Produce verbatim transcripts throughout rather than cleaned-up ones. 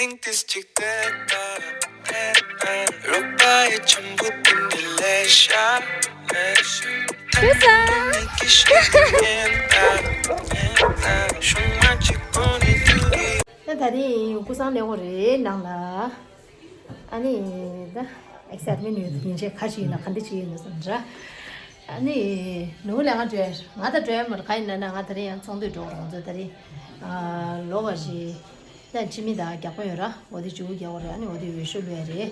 ཏིས་ཅིག་ཏེ་ཏ་ཏེ་ཏ་རོགས་པ་ཡི་ཆེན་པོ་ཏིན་ཏི་ལེ་ཤ་ལེ་ཤ། ཏུ་ས། ད་ད་རིང་ཀུ་སང་ལེ་འོ་རེད་ནང་ལ། ཨ་ནི་ད་ཨེག་སའེ་ཊི་མེན་ཊི་ཡོད་ཡིན་ཆེ་ཁ་ཞིག་ཡིན་ན་ག་འདྲ་ཞིག་ཡིན་ན་བསམ་འདྲ། ཨ་ནི་ནུ་ལས་ང་བྲོས་ང་ད་བྲོས་མ་རེད། ག་ཡིན་ན་ན་ང་ད་རིང་ཡང་ཚོགས་འདུ་འགྲོ་རོགས་ཚོ་ད་རིང་ལོ་ག་ཞིག་ད་འཆི་མེད་དང་རྒྱག་པ་ཡོད་ར། འོ་དེ་ཇུ་རྒྱག་པ་རེད། ཨ་ནི་འོ་དེ་འོས་ཤོག་བླུགས་ཡ་རེད།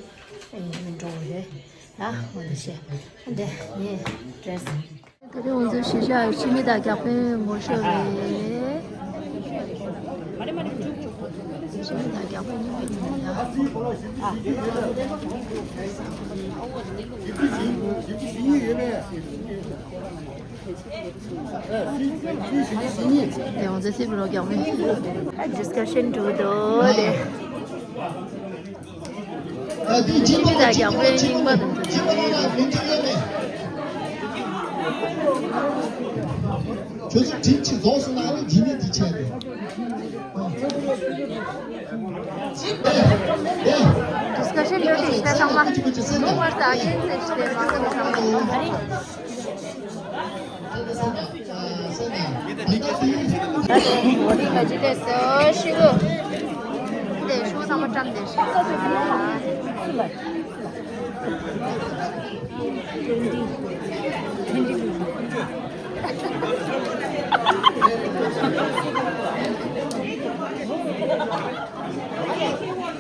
ཨ་ནི་འགྲོ་བ་རེད། ད་འོ་དེ་བཤད་ཨ་འདྲ་ངས་བྲོས། ད་རིང་ང་ཚོའི་གཞིས་ཆགས་འཆི་མེད་དང་རྒྱག་པའི་ངོ་ཤོག་རེད། འཆི་མེད་དང་རྒྱག་པའི་ངོ་ཤོག་རེད། དེ་ང་ཚོའི་སྲིད་པ་རོགས་རྒྱག་མེད། ཌིས་ཀ་ཤན་འགྲོ་འདུག་དེ། ཁྱིམ་མི་དང་རྒྱག་པའི་རྙིང་པ་དང་འདྲ། ཁྱོད་ཚོ་དྲིན་གྱིས་རྫོགས་སོང་ན་ཨ་ནི་ཇི་ནི་འདི་བྱས་ནས། ཌིས་ཀ་ཤན་ཡོད་དེ་ཤ་ཚང་མ་ནུ་བར་ས་ཨ་ཀེན་ཟེར་ཞིག་དེ་མ་ཟེར་བ་ཚང་མ་ཨ་ནི། འོ་དེ་ག་ཅི་ལས་སོ་ཤི་གོ། དེ་ཤུ་ཚང་མ་བཀྲམ་དེ་ཤི།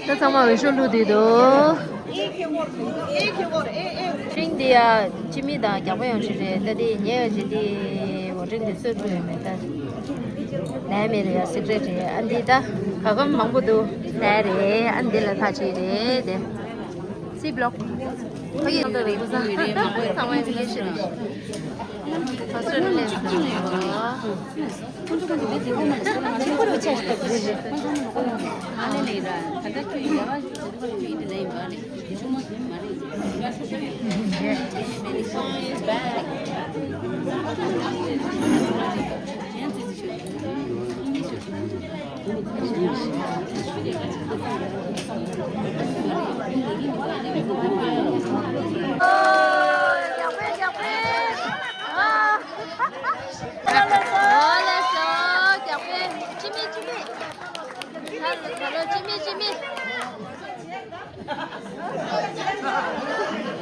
ད་ཚང་མ་འོས་ཤོག་བླུགས་བསྡད་འདུག་ཤིང་འདི་ཡ་འཆི་མེད་དང་རྒྱག་པ་ཡང་ཞིག་རེད། ད་འདི་ཉེ་བ་ཞིག་འདི་འོ་ཊིང་འདི་སོད་ཐུབ་ཡོད་མེད་ད། ལས་མེད་རེད་ཡ་སི་ཀྲེ་ཊི་རེད། ཨ་འདི་ད་ག་གམ་མང་པོ་འདུག་ལས་རེད། ཨ་འདི་ལ་ཁ་ཆེ་རེད་དེ། སི་བྷི་ལོག་ཕ་གི་ནང་དུ་རེད་ས་ཚང་མ་ཡང་ལས་ཞིག་རེད། ཨོ་སི་ཀྲེ་ལི་ཡ་ལས་ས།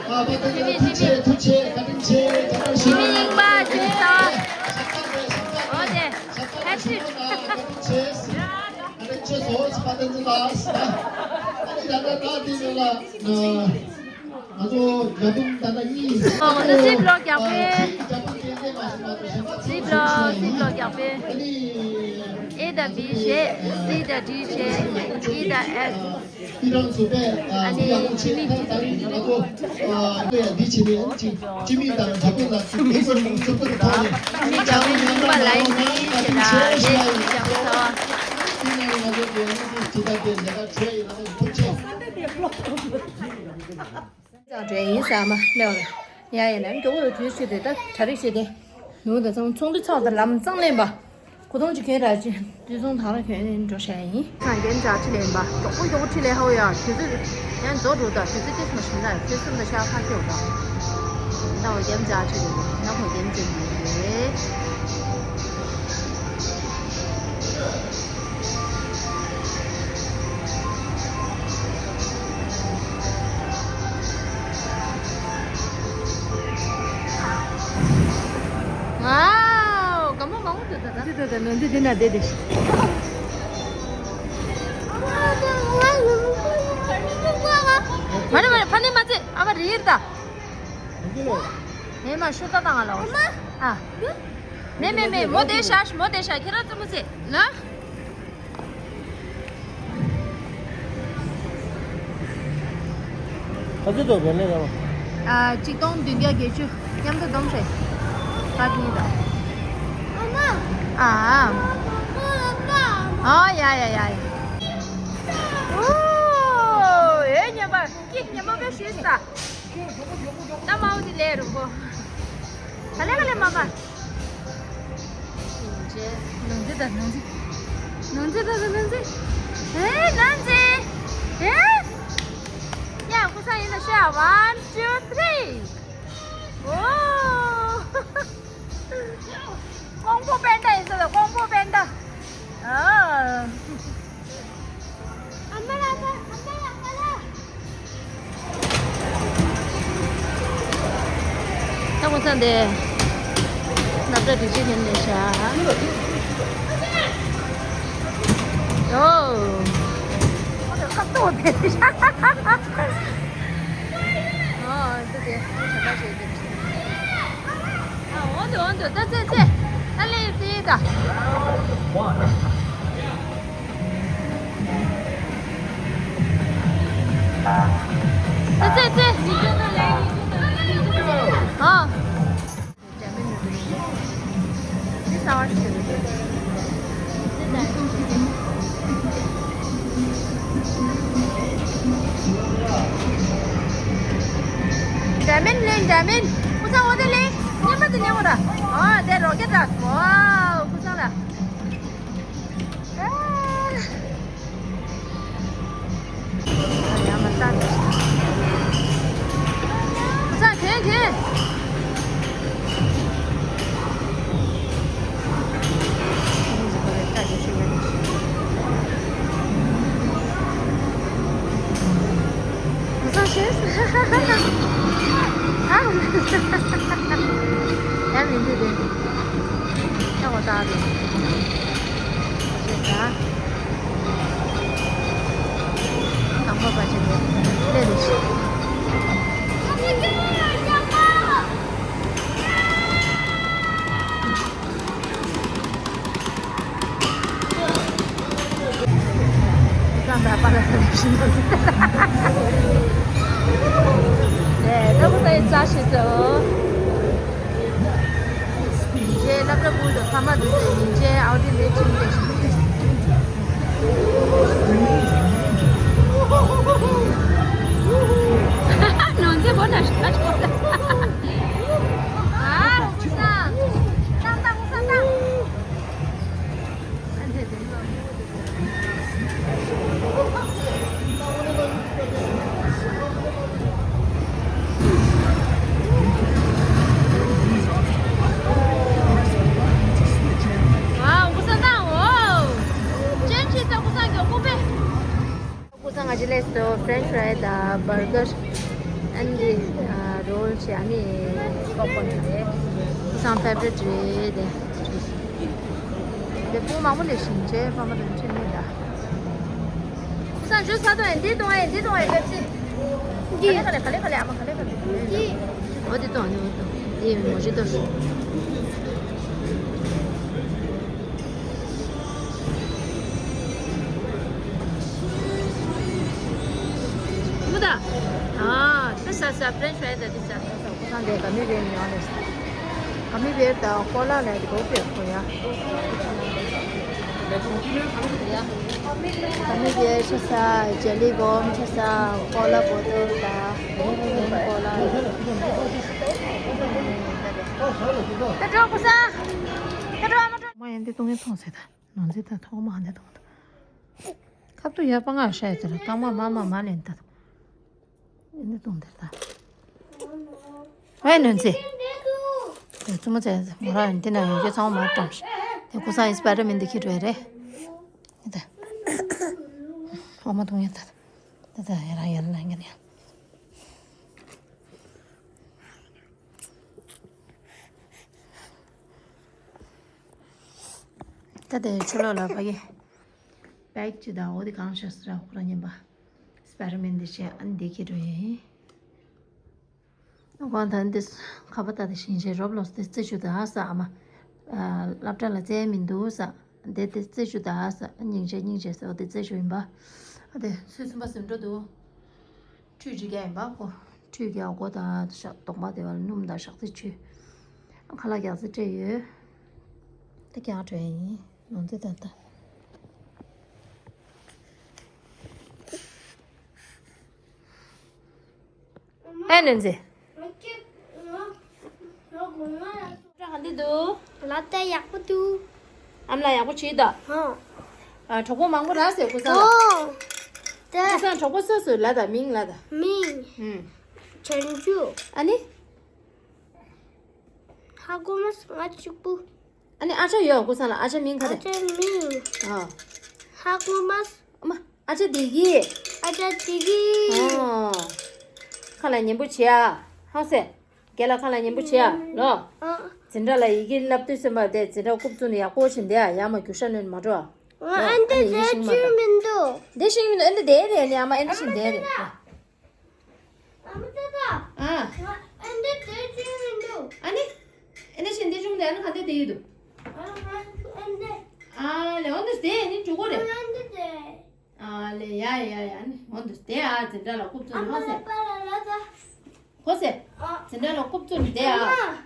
ཨ་བ་དེ་ཚོ་ཐུགས་རྗེ་ཐུགས་རྗེ་བཀའ་དྲིན་ཆེ། བཀའ་དྲིན་ཆེ། ཞི་མི་ཡིན་པ་ཞི་མི་ཚ་བ། འོ་དེ། ཧེ་ཕི། བཀའ་དྲིན་ཆེ། བཀའ་དྲིན་ཆེ་ཟེར་བ་དེ་ཚོ་ལ་ཟེར། ཨ་ནི་ད་ལྟ་ད་དེ་ཚོ་ལ་ང་ཚོ་རྒྱ་དུང་ད་ལྟ་གཉིས། ཨོ་ང་ཚོ་སི་བྷི་ལོག་རྒྱག་པས། སི་བྷི་ལོག་སི་བྷི་ལོག་རྒྱག་པས། ཨེ་དང་བི་བྱས། སི་དང་ཌི་བྱས། ཨི་དང་ཨེཕ། ཨ་ནི་ཅི་མི། ཅི་མི་དང་རྒྱ་པོ་ལ་ཅི་མི་ཅི་མི་རྒྱ་པོ་རྙིང་པ་ལ་ཡིན་ཞེས་ལ་ལས་ཅི་མི་རྒྱ་པོ་ཚ་བ། ཙང་བྲོས་ཡིན་ཟ་མ་ལེའོ་ལ། ཡ་ཡ་ལ་མགྱོགས་པོ་ཡོད་དུས་ཤི་དེ་ད་གྲ་རེ་ཤི་དེ། ནུ་ད་ཚང་ཚོང་འདུས་ཚོགས་ད་ལམ་གཙང་ལེན་པ། གོ་དོང་ཅི་གན་ར་ཅི་དུས་ཚོང་ཐང་ར་གན་ནས་འགྲོ་ཤ་ཡིན། ཚང་གན་ཇག་ཁྲི་ལེན་པ་མགྱོགས་པོ་མགྱོགས་པོ་ཁྲི་ལེན་ཧའོ་ཡ་དུས་ཚོད་ཡང་རྫོགས་འགྲོ་ད་དུས་ཚོད་ཏིས་མ་ཤི་ན་ཚེ་སུམ་ད་ཤ་ཁ་ཁྱེའོ་ད། ད་འོ་གན་ཇག་ཁྲི་ལེན་པ་ན་ཁོ་གན་ཙེ་ཡིན་རེད། ཝའོ། དགའ་མོ་མང་པོ་འདུག་ད་ད། འདི་ད་ད་ནང་འདི་འདི་ན་བསྡད་དེ། མ་རེད་མ་རེད་ཕ་ནི་མ་ཚད་ཨ་མ་རེད་ད། མེ་མ་ཤུ་ད་ད་ང་ལ་ཨ། མེ་མེ་མེ་མོ་དེ་ཤ་མོ་དེ་ཤ་ཁྱེད་རང་ཙི་མོ་ཚེ་ལ། ག་ཚོད་འདུག་དགོས་ནས་རེད་བ། ཨ་གཅིག་སྟོང་བདུན་བརྒྱ་བརྒྱད་ཅུ་མཉམ་དུ་བསྡོམས་བྱས། ཁ་གཉིས་དང་། ཨ་ཨ། ཨ་ཡ་ཡ་ཡ་ཡ། ཨོ་ཨེ་ཉམས་པ་སྐྱིད་ཉམས་པ་བེད་ཤེས་ས། ད་མའོ་དེ་ལས་རུང་གོ། ག་ལེ་ག་ལེ་མ་མ། ནང་ཚེ་ད་ནང་ཚེ། ནང་ཚེ་ད་ནང་ཚེ། ཨེ་ནང་ཚེ། ས་ཡིན་ན་ཤ། One, two, three. ཨོ། ཀོང་པོ་པན་ཌ་ཡིན་ས་ད། ཀོང་པོ་པན་ཌ། ཨ། ཨ་མ་ལ་ཨ་མ་ལ་ཨ་མ་ལ། ད་ཁོ་ཚང་དེ་སློབ་གྲྭ་སྒྲིག་ཆས་ལེན་ནས་བཞག་ཨོ། ཁ་ཏོ་དེ། ཨོ། འདི་དེ་ཞབས་པ་བྱེད་ཀྱི། ཨ། འོང་དུ་འོང་དུ། ད་ཙེ་ཙེ། ད་ལེ་ཙེ་ད། ཙེ་ཙེ་ཙེ། ཨ། འདི་ཟ་བར་ཞུ། འདྲ་མིན་ལེན། འདྲ་མིན། ཁུ་ཚང་འོ་དེ་ལེན། སྙན་པ་དེ་ལེན་འོ་ད། ཨ། དེ་རོ་ཀེ་ཊི་ར། ཝའོ། ཁུ་ཚང་ལ། ཨ། ཡ་མ་ས་ས་ཁེ་ཁེ། ཡ་མི་འདུག་དེ། ཡ་འོ་ད་དེ། ཞེས་ཟ། དང་པོ་པ་ཅིག་ལས་ལས་རེད་ཤི། ཙང་ད་པ་ལ་ས་ལས་ཤི་ནོ། ཨེ། ད་ཁོ་ད་ཡི་ཙ་ཤི་ཙོ། ཉིན་རྗེས་སློབ་གྲྭ་སྤུར་དུ་ཕ་མ་འདུག་ཟེར། ཉིན་རྗེས་ཨའོ་ཌི་ལས་ཁྲིམས་སྤྲད་ཤིང་། ནོར་རྫས་པོ་ན་ཤ་ཆོག་ད། ཨ། ཧུ་སང་། ཏང་ཏང་ཧུ་སང་ཏང་། ཝའོ། ཀུ་སང་ཏང་འོ། ཅན་ཆི་ས་ཀུ་སང་གི་ཀུ་པེ། ཀུ་སང་ང་ཅི་ལས་སོ། ཕྲེན་ཆི་ཕ་རའི་དང་བར་གར། ཨན་ཏི་རོལ་ཞིག་ཨ་མི་ཀོག་པོ་ནི་རེད། ཀུ་སང་ཕེ་བ་རི་ཊི་རེད་དེ། དེ་བུ་མང་པོ་ལས་ཤིང་ཆེ་ཕ་མ་དང་ཁྲིད་མེད་ད། ཁུ་སང་ཇུས་ཕ་དོ་ཨེ་འདི་དོ་ཨེ་འདི་དོ་ཨེ་པེབ་སི། འདི། ག་ལེ་ག་ལེ་ག་ལེ་ག་ལེ། ཨ་མ་ག་ལེ་ག་ལེ། འདི། འོ་འདི་དོ་འདི་འོ་དོ། འདི་མོ་ཇི་དོ། མུ་ད། ཨ། འདི་ཟ་ཟ། ཕྲེན་ཆི་ཕ་རའི་ད་འདི་ཟ། ཁུ་སང་དེ་ག་མི་བེ་ཉོ་ནས། ག་མི་བེ་ད་ཀོ་ལ་ལ་དེ་གོ་བེ་ཁོ་ཡ། ཡ། ག་མི་བེ་ཆི་ས། ཇེ་ལི་བོམ་ཆི་ས། ཀོ་ལ་བོ་ཏོལ་ད། ཀོ་ལ། ད་འགྲོ་ཁུ་སང་། ད་འགྲོ་ཨ་མ་འགྲོ། མ་ཡིན་འདི་གཏོང་ཡིན་གཏོང་ཟེར་ད། ནང་ཚེ་ད་ཐོག་མ་འདི་གཏོང་ད། ཁབ་ཏུ་ཡར་པ་ང་ཤ་ཡི་ཚེ་ལ་རྐང་མ་མ་མ་མ་ལེན་ད། ཨེ་འདི་གཏོང་དེར་ད། ཨེ་ནོན་ཚེ། དེ་བཙུན་མོ་ཚེ་མོ་རང་འདི་ན་ཡོད་རྒྱུ་ཚང་མ་མ་བཀྲམ་ཤག་དེ་ཀུ་སང་ཨིན་སི་པའི་ཌར་མེན་འདི་ཁྱེར་འགྲོ་ཡ་རེད། ཨེ་ད། འོ་མ་གཏོང་ཡ་ད། ད་ད་ཡ་རང་ཡར་ལེན་གྱི་ནི། ད་དེ་ཕྱི་ལོགས་ལ་ཕ་གི་བེག་ཅིག་དང་འོ་དེ་གང་ཤ་སི་ར་ཁོ་རང་ཉན་པ། སི་པའི་ཌར་མེན་འདི་བྱས་ཨ་ནི་འདི་ཁྱེར་འགྲོ་ཡིན། ཁོང་ད་འདི་ཁ་པར་ད་དེ་བཞིན་བྱས་རོབ་ལོགས་དེ་རྩེ་ཞུ་ད་ས་ཨ་མ། སློབ་གྲྭ་ལ་རྩེ་མི་འདུག་ས། དེ་དེ་རྩེ་ཞུ་ད་ས་སྙིང་རྗེ་སྙིང་རྗེ་ས་འོ་དེ་རྩེ་ཞུ་ཡིན་པ། ཨ་དེ་ཚོད་གསུམ་པ་ཟིན་འགྲོ་འདུག་ཁྲུས་ཅིག་རྒྱག་ཡིན་པ་ཁོ། ཁྲུས་རྒྱག་སྒོ་དང་ཞག་དོག་པ་དེ་བ་ལ་སྣུམ་དང་ཞག་ཚི་ཆུ། ཁ་ལག་རྒྱག་ཚི་སྤྲད་ཡོད། ད་རྒྱག་འགྲོ་ཡ་ཡིན་ནོར་འཛིན་ད་ལྟ། ཨེ་ནོར་འཛིན། འདི་འདུག་ལ་ད་ཡག་པོ་འདུག་ཨ་མ་ལགས་ཡག་པོ་བྱས་ད། ཧོ། ཨ་གྲོགས་པོ་མང་པོ་རག་ཟེར་ཀུ་སང་ལགས། ཧོ། ད་ཁ་སང་གྲོགས་པོ་སོ་སོའི་ལབ་དང་མིང་ལབ་དང་། མིང་། ཨུམ། བྱང་ཆུབ། ཨ་ནི། ཧ་གོ་མ་སོང་ང་གཅིག་པུ། ཨ་ནི་ཨ་ཅག་ཡོད། ཁ་སང་ལ་ཨ་ཅག་མིང་ག་རེ། ཨ་ཅག་མིང་། ཨ། ཧ་གོ་མ་སོང་། ཨ་མ། ཨ་ཅག་བདེ་སྐྱིད། ཨ་ཅག་བདེ་སྐྱིད། ཨོ། ཁ་ལ་ཉན་པོ་བྱེད་ཨ། ཧང་སེ། རྒན་ལགས་ཁ་ལ་ཉན་པོ་བྱེད་ཨ་ལོ། ཨ། འཛིན་གྲྭ་ལ་ཡི་གེ་བསླབ་དུས་ཙམ་པ་དེ་འཛིན་གྲྭ་རྐུབ་བཙུགས་ནས་ཡག་པོ་བྱེད་འདི་ཨ། ཡར་མར་རྒྱུག་ཤར་གནོན་མ་འགྲོ་ཨ། ཨ་འདི་ཡི་གེ་ཤེས་མ་ད། མི་འདུག་འདི་ཤེས་མི་འདུག་ཨ་འདི་བསྡད་རེད་ནི་ཨ་མ། ཨ་འདི་ཤེས་བསྡད་རེད། ཨ་མ་ཏ་ཏ། ཨ། ང་ཨ་འདི་བསྡད་ཤེས་མི་འདུག་ཨ་ནི། ཨ་འདི་ཤེས་འདི་ཆུང་དེ་ཨ་ནི་ག་འདི་བསྡད་ཡོད་འདུག་ཨ་ང་ཨ་འདི། ཨ་ལེ་འོ་འདི་བསྡད་ནི་འགྲོ་གོ་རེད། ཨ་ང་འདི་བསྡད། ཨ་ལེ་ཡ་ཡ་ཡ་ཡ། ཨ་ནི་འོ་འདི་བསྡད་ཨ། འཛིན་གྲྭ་ལ་རྐུབ་བཙུགས་ནས་ཧང་སེ། ཨ་མ་ལ་པ་ལ་ལ་ད། གོ་སེ། ཨ། འཛིན་གྲྭ་ལ་རྐུབ་བཙུགས་ནས་བསྡད་ཨ། ཨ་མ།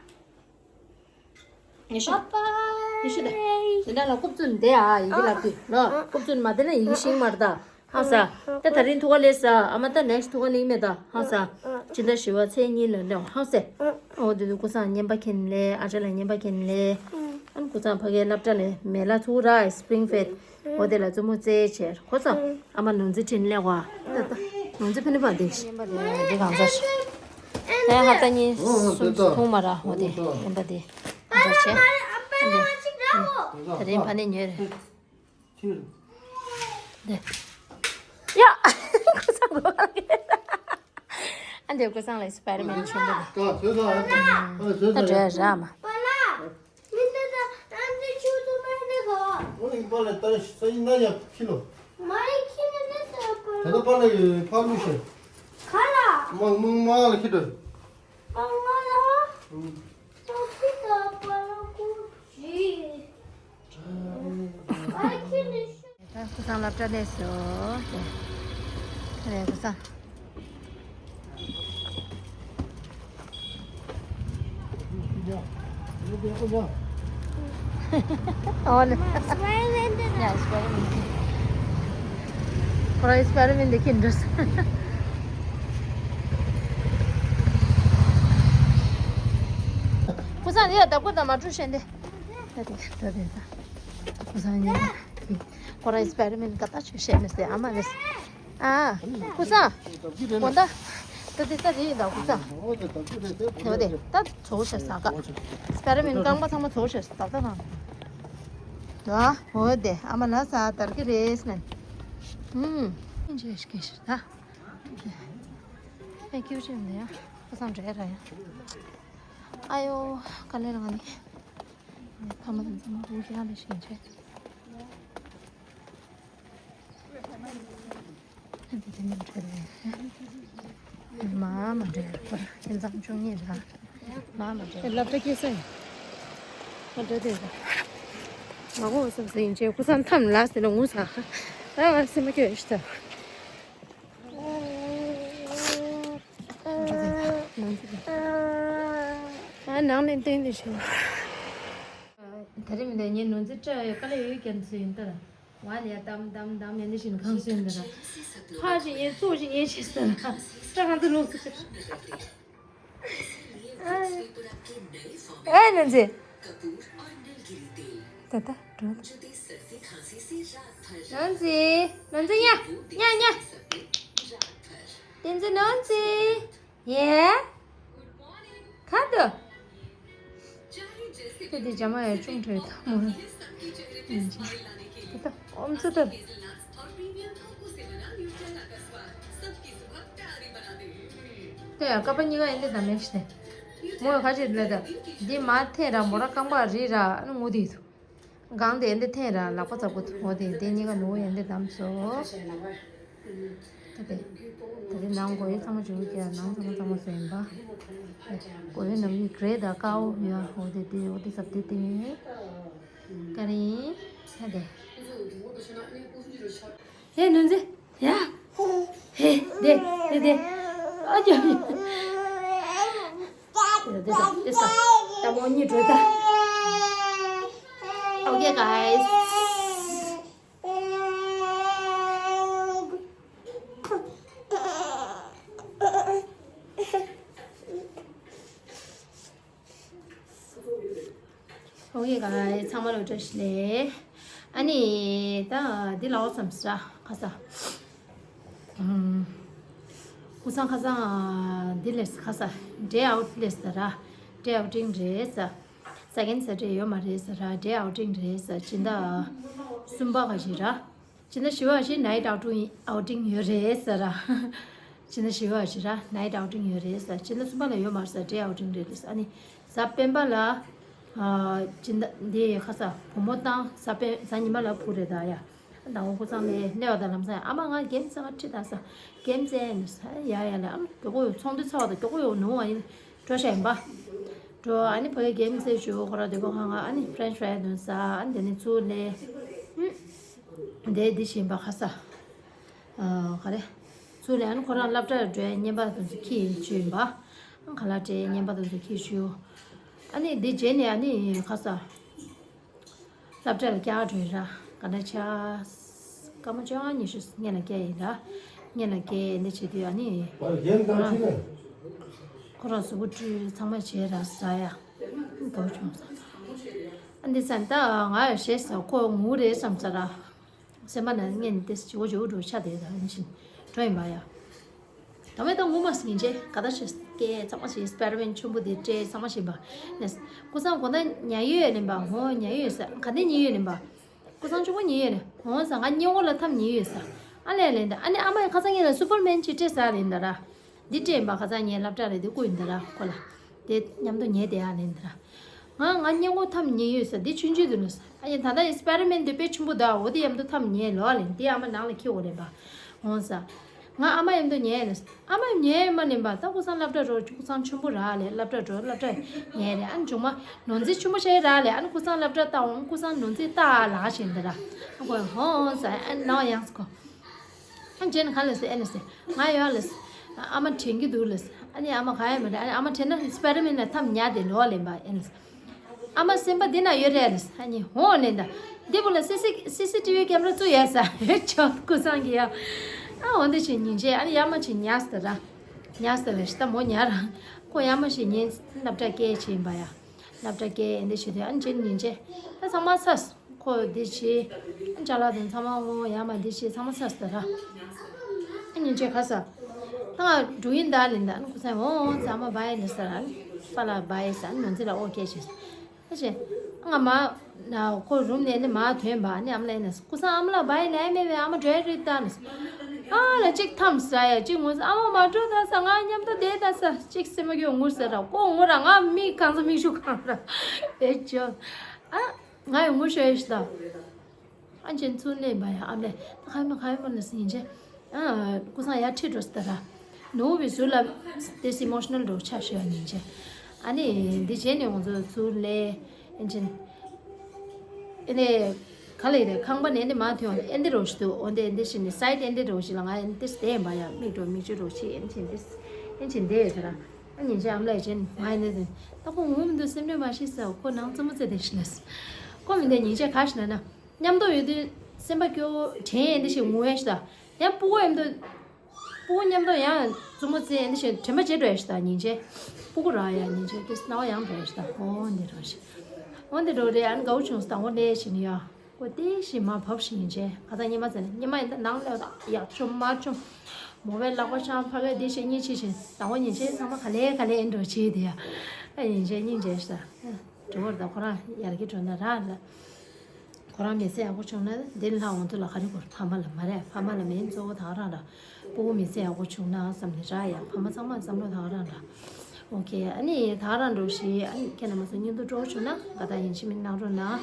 ཡེ་ཤུ། ཡེ་ཤུ་དེ། འཛིན་གྲྭ་ལ་རྐུབ་བཙུགས་ནས་བསྡད་ཨ། ཡི་གེ་ལབ་དུས་ལོ། རྐུབ་བཙུགས་ནས་མ་བསྡད་ན་ཡི་གེ་ཤེས་མ་རེད་ད། ཧང་སེ། ད་ད་རིང་ཐུག་ག་ལས་ས། ཨ་མ་ད་ནེག་སི་ཐུག་ག་ལས་མེད་ད། ཧང་སེ། སྤྱི་ཟླ་བཞི་པ་ཚེས་གཉིས་ལ་ནས་ཧང་སེ། འོ་དེ་དུས་ཀུན་བཟང་བརྙན་པ་མཁན་ལས། ཨ་ཅག་ལ་བརྙན་པ་མཁན་ལས། ཨ་ནི་ཀུན་བཟང་ཕ་གའི་སློབ་གྲྭ་ལས་མེ་ལ་ཚུགས་ར། སི་པི་རིང་ཕིལ། འོ་དེ་ལ་བཙུན་མོ་རྩེད་བྱས་ཁོ་ཚོ། ཨ་མ་ནོར་འཛིན་ཁྲིན་ལས་བ། ད་ད་ནོར་འཛིན་ཕ་ནི་པ་འདི། འདི་གང་ཟེར། ཨེ་ཧ་ད་ཉིན་གསུམ་ཐུང་མ་ར། འོ་དེ་ཨེ་འདི་འདི་གང་ཟེར་བྱས། ད་རིང་ཕ་ནི་ཉོས་རེད། འདི། ཡ། ཀུན་བཟང་གོ། ཨ་འདི་ཀུན་བཟང་ལ་སི་པའི་ཌར་མེན་ཆེན་པོ་འདི། ད་འགྲོ་ཡ་ར་མ། ད་ཀུན་བཟང་སློབ་གྲྭ་སླེབས་སོང་། ད་ཀུན་བཟང་། ཨོ་ལེ། ཡ་སི་པའི་ཌར་མེན་འདི། ཁོ་རང་སི་པའི་ཌར་མེན་འདི་ཁྱེར་འགྲོ་སོང་། ཀུན་བཟང་ཡ་ད་ཀུན་བཟང་མ་འགྲོ་ཤེས་འདི། ད་དེ་ད་དེ་ད། ཀུན་བཟང་ཡིན་པ། ཁོ་རང་སི་པའི་ཌར་མེན་ག་ད་ཆོས་བཤད་མི་སྲིད་ཨ་མ་རེད། ཨ། ཀུན་བཟང་། དགོང་དག་ད་དེ་ད་རེད་ད་ཀུན་བཟང་། འོ་དེ་ད་ཚོགས་བྱས་ས་ག་སི་པའི་ཌར་མེན་རྐང་པ་ཚང་མ་ཚོགས་བྱས་ས་ད་ད་རང་། ད་འོ་དེ་ཨ་མ་ལ་ས་དར་གི་རེད་ནན། ཧུམ། ཨིན་ཇི་ཤི་ཀེ་ཤི་ད། ཨེ་ཀྱུ་ཅི་འདི་ཡ། ཁ་སང་འདྲེ་ར་ཡ། ཨ་ཡོ། ག་ལེར་ང་ནི། ཕ་མ་དང་ཚང་མ་ཧུ་ཅི་ཧ་ལས་ཤིང་ཆེ། ཨ་འདི་དེ་མི་འདྲ་རེད། མ་མ་འདྲ་རེད། ཁྱེད་ཚང་བཅུ་གཉིས་ར། མ་མ་འདྲ་རེད། ལབ་ད་སྐྱེ་ས་ཡིན། མ་འདྲ་དེ་རེད། མ་གོ་བསམ་ས་ཡིན་ཆེ། ཁུ་སང་མཐའ་མ་ལ་ཟེར་ན་ངུ་ས། ད་ང་སེམས་མ་སྐྱོ་ཡོད་ཤི་ད། ཨ་ནང་ནས་བསྟན་ནས་ཤོག་ད་རེས་མི་འདི་ངའི་ནོར་འཛིན་སྤྲད་ཡོད་དཀའ་ལས་ཡོད་ཀྱང་ཚོད་ཡིན་ད། ཝ་ལ་ཡ་དམ་དམ་དམ་ཡ་འདི་བཞིན་གང་ཚོད་ཡིན་ད། ཕ་བཞིན་ཡེ་ཚོ་བཞིན་ཡེ་བྱེད་ཟེར་ན་སྐྲ་གང་དུ་ལོག་ཟེར། ཨེ་ནོར་འཛིན། ད་ད་འགྲོ། ནོར་འཛིན། ནོར་འཛིན་ཡ། ཉ་ཉ། བསྟན་འཛིན་ནོར་འཛིན། ཡེ། ག་འདུག་ཁྱོད་འདི་རྒྱ་མ་ཡ་ཅུང་བྲོས་ཐང་མོ། ད་ད་ཨོམ་ཚོ་ད། ཏེ་ཡ་ཀ་པ་གཉིས་ཀ་ཡིན་ཏེ་ད་མེད་ཤི་ཏེ། མོ་ཡ་ཁ་ཅིག་ལེ་ད། འདི་མ་ཐེ་ར་མོ་ར་རྐང་པ་རི་ར་ཨ་ནི་ངུ་དི་ཐུ། གང་དེ་ཡིན་ཏེ་ཐེ་ར་ལག་པ་ཚ་གུ་ཐུ་མོ་དེ་དེ་གཉིས་ཀ་ནུ་ཡིན་ཏེ་དམ་སོ། ད་དེ། ད་དེ་ནང་གོ་ཡི་ཚང་མ་བྱུག་གི་ཡ་ནང་ཚང་མ་ཚང་མ་སོ་ཡིན་པ། གོ་ཡི་ནམ་ཡི་གྲེ་ད་ཀའོ་ཡ་འོ་དེ་དེ་འོ་དེ་ཟབ་དེ་དེ། ཀ་རིང་། ཧེ་དེ། ཧེ་ནོར་འཛིན། ཡ། ཧེ་དེ་དེ་དེ། ཨ་ཅག་ཡ། དེ་དེ་དེ་དེ་ས། ད་མོ་གཉིས་འགྲོ་ད། Okay, guys. Okay, guys, ཚང་མ་ལ་བཀྲ་ཤིས་བདེ་ལེགས། ཨ་ནི་ད་འདི་ལ་འོ་བསམ་སྲ་ཁ་ས། ཨུམ། ཀུན་བཟང་ཁ་སང་འདི་ལས་ཁ་ས་ཌེ་ཨའུ་ཊི་ལས་ད་ར། ཌེ་ཨའུ་ཊིང་རེད་ས། ས་ཀན་ས་ཊར་ཌེ་ཡོད་མ་རེད་ས་ར། ཌེ་ཨའུ་ཊིང་རེད་ས། སྤྱི་ཟླ་གསུམ་པ་ག་ཞིག་ར། སྤྱི་ཟླ་བཞི་པ་ཞིག་ནའིཊ་ཨའུ་ཊིང་ཨའུ་ཊིང་ཡོད་རེད་ས་ར། སྤྱི་ཟླ་བཞི་པ་ཞིག་ར་ནའིཊ་ཨའུ་ཊིང་ཡོད་རེད་ས། སྤྱི་ཟླ་གསུམ་པ་ལ་ཡོད་མ་རེད་ས། ཌེ་ཨའུ་ཊིང་རེད་ས། ཨ་ནི་གཟའ་སྤེན་པ་ལ། ཨ། སྤྱི་ཟླ་འདི་ཁ་ས་བུ་མོ་དང་གཟའ་སྤེན་གཟའ་ཉི་མ་ལ་བུ་རེད་ད་ཡ། ཟླ་བ་ཀུན་བཟང་ལས་སླེབས་པ་དང་ལམ་སང་ཨ་མ་ང་གེམ་རྩེ་བ་ཁྲིད་ད་ས། གེམ་རྩེ་ནས་ས་ཡ་ཡ་ལ་ཨམ་མགྱོགས་པོ་ཡོང་ཚོང་འདུས་ཚ་བ་དང་མགྱོགས་པོ་ཡོང་ནུ་བ་ཡིན། འགྲོ་ཤ་ཡིན་པ། འགྲོ་ཨ་ནི་ཕ་གི་གེམ་རྩེ་བཅུག་ཁོ་ར་སྡོད་པ་ཁང་ང་ཨ་ནི་ཕ་རེན་ཆི་ཕ་རའི་དོན་ས་ཨ་ནི་དེ་ནས་ཚུར་ལས། ཨུམ། དེ་འདི་བཞིན་པ་ཁ་ས། ཨ་ག་རེ། ཚུར་ལས་ཨ་ནི་ཁོ་རང་སློབ་གྲྭར་འགྲོའི་རྔན་པ་དེ་ཚོ་ཁྱེར་བཅུག་ཡིན་པ། ཁ་ལག་སྤྲད་རྔན་པ་དེ་ཚོ་ཁྱེར་བཅུག་ཨ་ནི་འདི་རྗེས་ནས་ཨ་ནི་ཁ་ས། སློབ་གྲྭ་ལ་བསྐྱར་འགྲོ་ཡིན་ར། ག་འདྲ་ཆགས། སྐར་མ་བཅོ་ལྔ་ཉི་ཤུ་སྔོན་ལ་བསྐྱལ་ཡིན་ར། སྔོན་ལ་བསྐྱལ་འདི་བྱེད་དུས་ཨ་ནི། ཁོ་རང་གཟུགས་པོ་བཀྲུས་ཚང་མ་བྱས་ར་ཟ་ཡ། དགའ་བོ་བྱུང་ས། ཨ་འདི་ས་ད་ང་ཡང་ཞེས་ཟ་ཁོ་ངུ་རེད་བསམ་ས་ར། སེམས་པ་ནང་སྔོན་ནས་ཏེ་ཇོ་ཇོ་འགྲོ་ཆ་དེ་ད་ཨ་ནི་བཞིན་འགྲོ་ཡིན་པ་ཡ། ད་མེད་ད་ངུ་མ་སྙིང་རྗེ་ག་ད་ཞེས་སྐད་ཚང་མ་ཞིག་སྤེ་ར་མེན་ཆུན་པོ་དེ་སྤྲད་ཚང་མ་ཞིག་པ། ནས་ཀུ་སང་གོ་ད་ཉལ་ཡོད་ནས་པ་ཧོ་ཉལ་ཡོད་ས་ག་འདི་ཉལ་ཡོད་ནས་པ། ཀུ་སང་ཆུ་བོ་ཉལ་ཡོད་ནས་ཧོ་ས་ང་སྙིང་བོ་ལ་ཐམ་ཉལ་ཡོད་ས། ཨ་ལས་ལས་ད་ཨ་ནི་ཨ་མ་ཡི་ཁ་སང་ངེད་ལ་སུ་པར་མེན་ཅིག་སྤྲད་ས་ལས་ད་ར། འདི་སྤྲད་པ་ཁ་སང་ངའི་སློབ་གྲྭ་རེད་འདི་བསྐུར་ཡིན་ད་ར་ཁོ་ལ། དེ་མཉམ་དུ་ཉལ་བསྡད་ཡ་ལས་ད་ར། ང་ང་སྙིང་བོ་ཐམ་ཉལ་ཡོད་ས་འདི་ཆུང་ཆུང་དུ་ལ་ས་ཨ་ཡ་ད་ལྟ་ཡི་སྤེ་ར་མེན་དེ་དཔེ་ཆུང་པོ་ད་འོ་དེ་མཉམ་དུ་ཐམ་ཉལ་ལོ་ཨ་ལས་འདི་ཨ་མ་ནང་ལ་ཁྱེར་འོ་ལས་པ། འོང་ས། ང་ཨ་མ་མཉམ་དུ་ཉལ་ནས། ཨ་མ་ཉལ་མ་ནས་པ་ད་ཀུ་སང་སློབ་གྲྭ་འགྲོ་ཀུ་སང་ཆུན་པོ་རག་ལས་སློབ་གྲྭ་འགྲོ་སློབ་གྲྭ་ཉལ་རེད་ཨ་ནི་ཆུང་མ་ནོར་འཛིན་ཆུན་པོ་ཆེ་རག་ལས་ཨ་ནི་ཀུ་སང་སློབ་གྲྭ་ལྟ་འོང་ཀུ་སང་ནོར་འཛིན་ལྟ་ལག་བྱས་འདི་ར། ཨ་ཁོ་ཧོ་ཧོ་ཟ་ཨ་ནི་ནང་ཡང་སྐོ། ཨ་ཅེན་ག་ལས་སེ་ཨེ་ནས་སེ་ང་ཡོད་ལས། ཨ་མ་དྲན་གྱི་འདུག་ལས། ཨ་ནི་ཨ་མ་ག་ཡ་མ་རེད་ཨ་ནི་ཨ་མ་དྲན་ན་སྤེ་ར་མེན་ལ་ཐམ་ཉལ་དེ་ལོ་ལེན་པ་ཨེ་ནས། ཨ་མ་སེམས་པ་འདི་ན་ཡོད་རེད་ཨ་ནི་ཧོ་ལེན་ད། འདི་བུ་ལ་སི་སི་སི་སི་ཊི་བི་ཀེམ་ར་བཙུགས་ཡོད་ས་ཡོད་ཆོག་ཀུ་སང་གི་ཡ། ཨ་འོ་འདི་ཞིག་ཉིན་བྱེད་ཨ་ནི་ཡ་མ་ཞིག་ཉལ་ས་ར། ཉལ་ས་ར་ཤི་ད་མོ་ཉལ་ར། ཁོ་ཡ་མ་ཞིག་ཉིན་སློབ་གྲྭ་སྐད་ཆེན་པ་ཡ། སློབ་གྲྭ་སྐད་འདི་བྱེད་དུས་ཨ་ནི་ཅེན་ཉིན་བྱེད་ད་ཚང་མ་ཚ་སོང་། ཁོ་འདི་བྱས། ཅ་ལག་དང་ཚང་མ་འོང་ཡ་མ་འདི་བྱས་ཚང་མ་ཚར་སོང་ད་ར། ཨ་ཉིན་བྱེད་ག་ས། ད་ང་འགྲོ་ཡིན་ད་ལིན་ད་ཨ་ནི་ཀུ་སང་འོང་ཚང་མ་བའི་ནི་ས་ར་ཨ་ནི་པ་ལ་བའི་ས་ཨ་ནི་ནོར་འཛིན་ལ་ཨོ་ཁེ་བྱས། ད་བྱས། ང་མ་ན་ཁོ་རུམ་ནས་ནི་མ་ཐོན་པ་ཨ་ནི་ཨམ་ལ་ཡིན་ན་ཀུ་སང་ཨམ་ལ་བའི་ལས་མེད་པའི་ཨ་མ་འགྲོ་ཡ་རེད་ད་ནི། ཨ་ལ་གཅིག་ཐམ་ས་ཡ་གཅིག་ངུ་ས་ཨ་མ་མ་འགྲོ་ད་ས་ང་མཉམ་དུ་བསྡད་ད་ས་གཅིག་སེམས་མ་སྐྱོ་ངུ་ས་ར་ཁོ་ངུ་ར་ང་མིག་གང་ས་མིག་ཆུ་གང་ར་བེད་ཅོ། ཨ། ང་ཡང་ངུ་ཤོར་ཡ་ཤི་ད། ཨ་ཅེན་ཚུར་སླེབས་པ་ཡ་ཨམ་ལས་ད་ཁ་མ་ཁ་མ་ལ་སིན་ཅེ། ཨ་ཀུ་སང་ཡ་ཁྲིད་འགྲོ་སི་ད་ར། ནུ་བའི་ཟུར་ལ་ཏེ་སི་ཨི་མོ་ཤི་ནལ་འགྲོ་ཆ་ཤོར་ཡ་ཉིན་ཅེ། ཨ་ནི་འདི་རྗེས་ནས་ང་ཚོ་ཚུར་སླེབས་ཨ་ཅེན། ཨ་ནི་ག་ལེ་རེད་ཁང་པ་ནས་ཨ་ནི་མ་ཐོན་ཨ་ནི་འདི་རོ་ཤི་དུ་འོ་འདི་འདི་ཤི་ནི་སའི་ཌི་ཨ་ནི་འདི་རོ་ཤི་ལ་ང་ཨ་ནི་ཏེ་སི་དེ་ཡིན་པ་ཡ་མིག་འགྲོ་མིག་ཆུ་རོ་ཤི་ཨ་ཅེན་ཏེ་སི་ཨ་ཅེན་དེ་ཡོད་ད་ར། ཨ་ཉིན་ཅེ་ཨམ་ལས་ཅན་མ་ཡིན་ནི་ཟིན། ད་ཁོ་ངུ་མི་འདུག་སེམས་ཁྲལ་མ་བྱེད་ཟེར་ཁོ་ནང་རྩེད་མོ་རྩེ་དེ་ཤི་ལ་སི། ཁོ་མི་འདུག་ཉིན་ཅེ་ག་ཤི་ན་ན། མཉམ་དུ་ཡོད་དུས་སེམས་པ་སྐྱོ་བོ་དྲན་ཡས་འདི་ཞིག་ངུ་ཡས་ཤི་ད། ཡང་སྤུ་གུ་ཡིན་དུས། སྤུ་གུ་མཉམ་དུ་ཡང་རྩེད་མོ་རྩེ་ཡས་འདི་ཞིག་དྲན་པ་བརྗེད་འགྲོ་ཡས་ཤི་ད་ཉིན་ཅེ། སྤུ་གུ་རག་ཡ་ཉིན་ཅེ་དེ་སྣང་བ་ཡང་འགྲོ་ཡས་ཤི་ད་ཨོ་འདི་རང་ཞིག་ཨོ་འདི་འགྲོ་རེད་ཨ་ནི་དགའ་བོ་བྱུང་སི་ད་ཨོ་ལས་ཤི་ནི་ཡ། ཁོ་ཏེ་ཞིག་མ་བབས་ཤིག་ཡིན་ཅེ་ང་ད་ཉི་མ་ཟེར་ན་ཉི་མ་ཡིན་ད་ནང་ལོག་ད་ཡག་ཆུང་མ་ཆུང་། མོ་བའི་ལག་པ་འཆང་ཕ་གའི་དེ་ཞིག་གཉིས་ཆེ་ཞིང་ཟླ་བ་ཉིན་ཅེ་ཚང་མ་ག་ལེ་ག་ལེ་ཨེ་འགྲོ་ཆེ་དེ་ཡ། ཨ་ཡིན་ཅེ་སྙིང་རྗེ་ཤི་ད། འགྲོ་བར་ད་ཁོ་རང་ཡར་གི་འགྲོ་ན་རག་ལ། ཁོ་རང་མི་ཚེ་ཡག་པོ་བྱུང་ན་འདི་ལྷ་འོང་དུས་ལ་ག་རེ་དགོས་ཕ་མ་ལ་མ་རེད་ཕ་མ་ལ་མིན་གཙོ་བོ་ད་ག་རང་ར། སྤུ་གུ་མི་ཚེ་ཡག་པོ་བྱུང་ན་བསམ་ནས་རག་ཡ་ཕ་མ་ཚང་མ་བསམ་བློ་ད་ག་རང་ར། ཨོ་ཁེ་ཨ་ནི་ད་ག་རང་འགྲོ་ཞིག་ཨ་ནི་ཁྱེད་རྣམ་པ་ཚོ་སྙིང་སྡུག་སྤྲོ་བོ་བྱུང་ན་དགའ་དག་ཡིན་ཕྱི་མིག་གནང་རོགས་གནང་།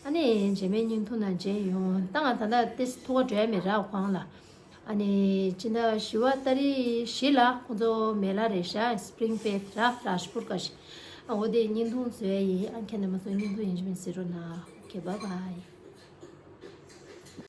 ཨ་ནི་རྗེས་མའི་བརྙན་ཐུང་ནང་མཇལ་ཡོང་ད་ང་ད་ལྟ་ཏིས་ཐུག་པ་འགྲོ་ཡ་མེད་ར་ཁོང་ལ། ཨ་ནི་སྤྱི་ཟླ་བཞི་པ་ཏ་རིག་བཞི་ལ་ཁོང་ཚོ་མེ་ལ་རེད་ཤག Spring Fete ར་རཱཇ་པུར་ག་ཞིག་ཨ་འོ་དེ་བརྙན་ཐུང་བཟོས་ཡིན་ཨ་ཁྱེད་རྣམ་པ་ཚོ་བརྙན་ཐུང་ཡིན་ཕྱི་མིག་གཟིགས་རོགས་གནང་། ཨོ་ཁེ་བྷའི་བྷའི།